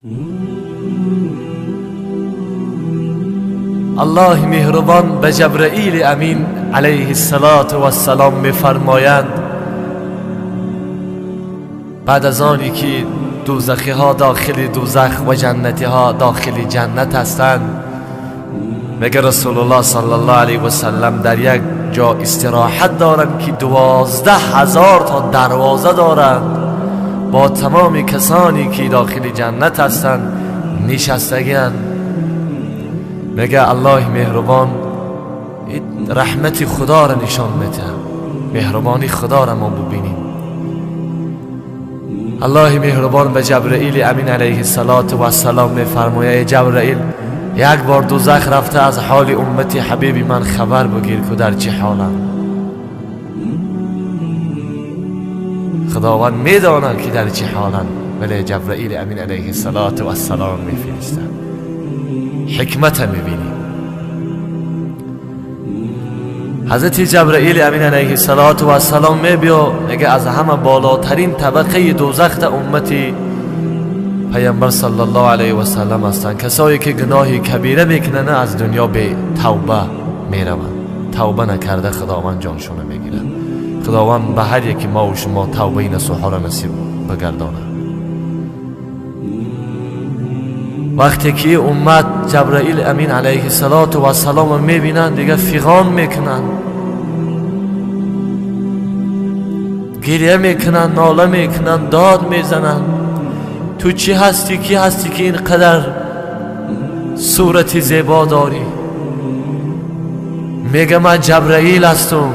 الله مهربان به جبرئیل امین علیه الصلاة والسلام میفرمایند بعد از آنی که دوزخی ها داخل دوزخ و جنتی ها داخل جنت هستند، میگه رسول الله صلی الله علیه و سلم در یک جا استراحت دارند که 12,000 تا دروازه دارند، با تمام کسانی که داخل جنت هستند نشستگی‌اند. میگه الله مهربان رحمت خدا را نشان میده، مهربانی خدا را ما ببینیم. الله مهربان به جبرئیل امین علیه الصلاة والسلام میفرماید جبرئیل یک بار دوزخ رفته از حال امت حبیب من خبر بگیر که در چه حالم. خداوند میداند که در چه حالم، ولی جبرئیل امین علیه الصلاة والسلام میفرستد. حکمت میبینیم. حضرت جبرئیل امین علیه الصلاة والسلام میبیا میگه از همه بالاترین طبقه دوزخ امتی پیامبر صلی الله علیه و سلم هستند، کسایی که گناه کبیره میکنن از دنیا به توبه میروند، توبه نکرده خداوند جانشون میگیره. خداوند به هر یکی ما و شما توبه نصوحه را نصیب بگردانه. وقتی که امت جبرئیل امین علیه الصلاة والسلام میبینن دیگه فیغان میکنن، گریه میکنن، ناله میکنن، داد میزنن. تو چی هستی؟ کی هستی که اینقدر صورت زیبا داری؟ میگه من جبرئیل هستم.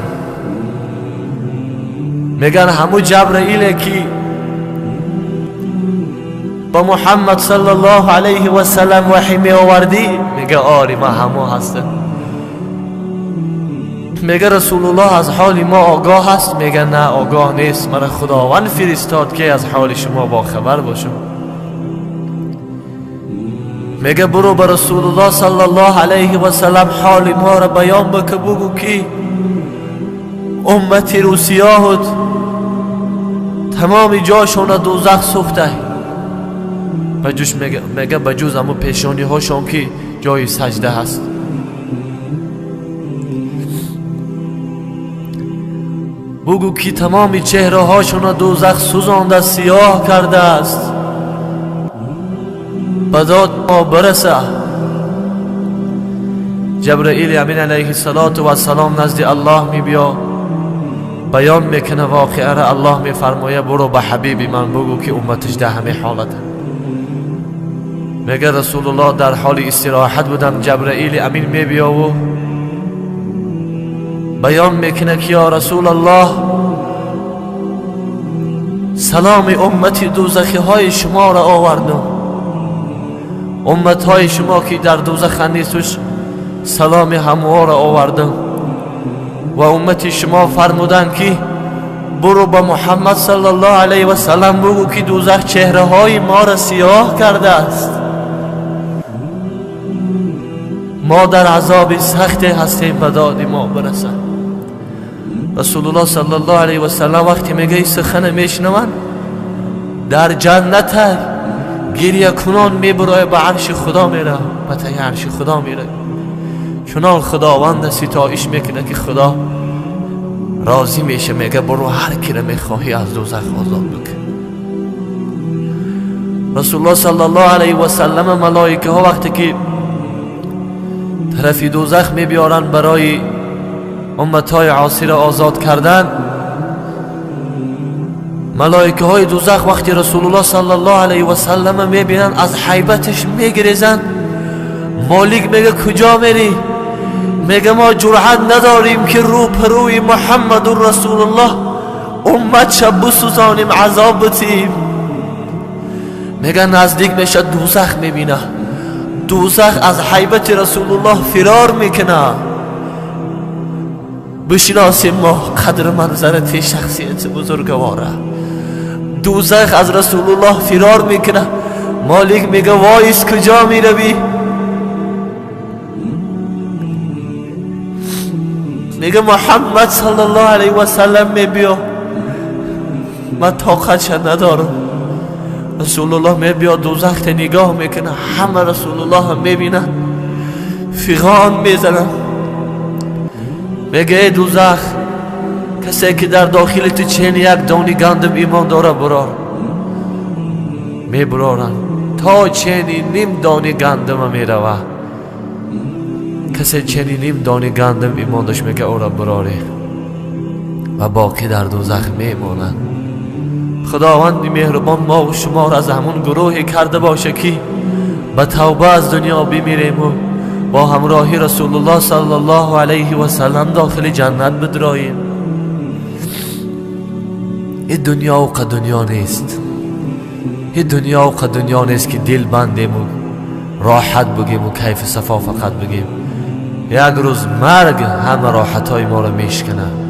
میگن همو جبرئیل که با محمد صلی الله علیه و سلم وحی می آوردی؟ میگه آری من همو هستم. میگه رسول الله از حال ما آگاه هست؟ میگه نه آگاه نیست، مرا خداوند فرستاد که از حال شما با خبر باشم. میگه برو به رسول الله صلی الله علیه و سلم حال ما را بیان بکن، بگو که امت روسیاهت تمام جاشون دوزخ سوخته. بجوش میگه بجوز همون پیشانی هاشون که جای سجده هست. بگو که تمام چهره هاشون دوزخ سوزانده سیاه کرده است، به داد ما برسه. جبرئیل امین علیه الصلاة والسلام نزد الله می بیا بیان میکنه واقعه را. الله میفرمایه برو به حبیب من بگو که امتش در همه حالت. میگه رسول الله در حال استراحت بودن، جبرئیل امین می بیا و بیان میکنه که یا رسول الله سلام امت دوزخی های شما را آوردم، امت های شما که در دوزخ نیستش سلام هموها را آوردم و امت شما فرمودند که برو به محمد صلی الله علیه و سلم بگو که دوزخ چهره های ما را سیاه کرده است، ما در عذاب سخت هستیم، به داد ما برسه. رسول الله صلی الله علیه و سلم وقتی میگه این سخن میشنون در جنت گریه کنان میبرای به عرش خدا میره، به ته عرش خدا میره، چنان خداوند ستایش میکنه که خدا راضی میشه. میگه برو هر کی را میخواهی از دوزخ آزاد بکن. رسول الله صلی الله علیه و سلم ملائکه ها وقتی که طرف دوزخ میبیارن برای امتهای عاصی را آزاد کردن، ملائکه های دوزخ وقتی رسول الله صلی الله علیه و سلم میبینن از حیبتش میگریزن. مالک میگه کجا میری؟ میگه ما جرأت نداریم که رو پروی محمد رسول الله امت شب بسوزانیم عذاب بتیم. میگه نزدیک میشه دوزخ میبینه، دوزخ از حیبت رسول الله فرار میکنه. بشناسیم ما قدر منظرت شخصیت بزرگواره. دوزخ از رسول الله فرار میکنه. مالک میگه وایس کجا میروی؟ میگه محمد صلی الله علیه و سلم میبیا، من طاقتش ندارم، رسول الله میبیا دوزخ نگاه میکنه، همه رسول الله هم میبینن، فیغان میزنن، میگه ای دوزخ، کسی که در داخل تو چین یک دانی گندم ایمان داره برار. میبرارن تا چینی نیم دانی گندم میروه. کسی چینی نیم دانی گندم ایمان داشت میگه او را براره و باقی در دوزخ میمانند. خداوند مهربان ما و شما را از همون گروهی کرده باشه که به توبه از دنیا بمیریم و با همراهی رسول الله صلی الله علیه و سلم داخل جنت بدراییم. این دنیا و دنیا نیست، این دنیا و دنیا نیست که دل بندیم و راحت بگیم و کیف صفا فقط بگیم. یک روز مرگ همه راحت های ما را میشکنه.